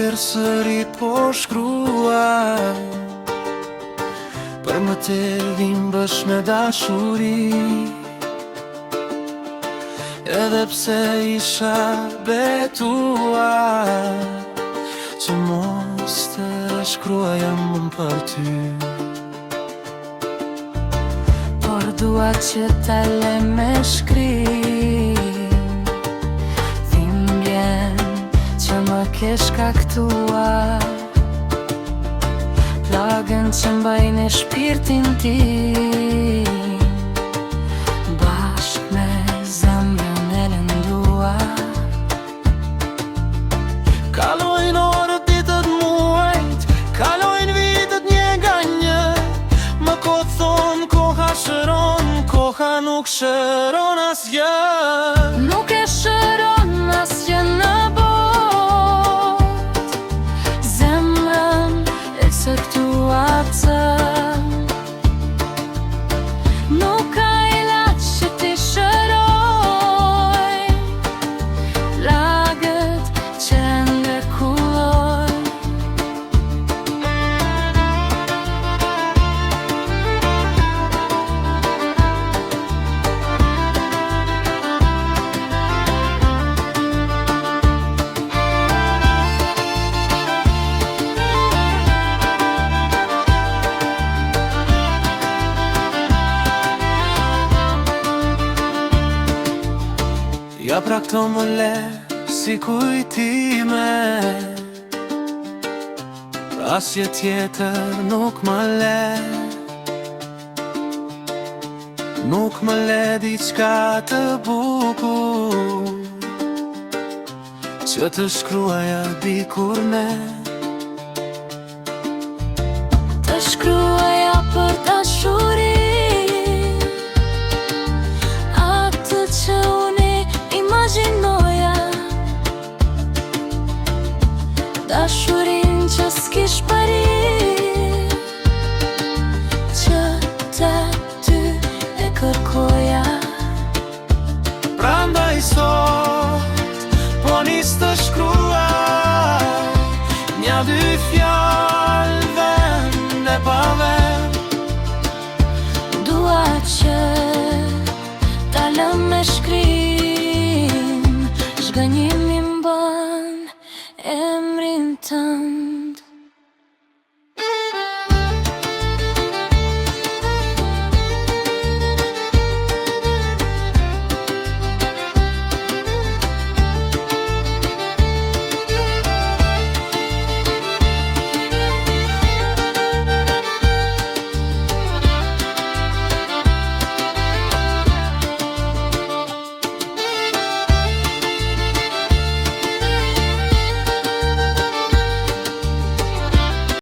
Përsëri po shkruaj, për më të dhimbshme dashuri, edhe pse isha betuar që mos të shkruaja më për ty. Por dua që ta le me shkrim dhimbjen që më ke shkaktuar, plagën që mbaj në shpirtin tim, bashk me zemrën e lënduar. Kalojnë orët, ditët, muajt, kalojnë vitet një nga një. Më kot thonë koha shëron, koha nuk shëron asgjë. Nuk e shëron asgjë në botë zemrën e cektuar të. Nuk ka ilaç që t'i shëroj plagët që ende kulloj. Ja pra këto më le si kujtime, asgjë tjetër nuk më le. Nuk më le diçka të bukur që të shkruaja dikur ne. Të shkruaja për dashuri, atë që unë imagjinoja, dashurin që s'kish pari, që të ty e kërkoja. Prandaj sot po nis të shkruaj nja dy fjalë vend e pa vend. Dua që ta lëm me shkrim.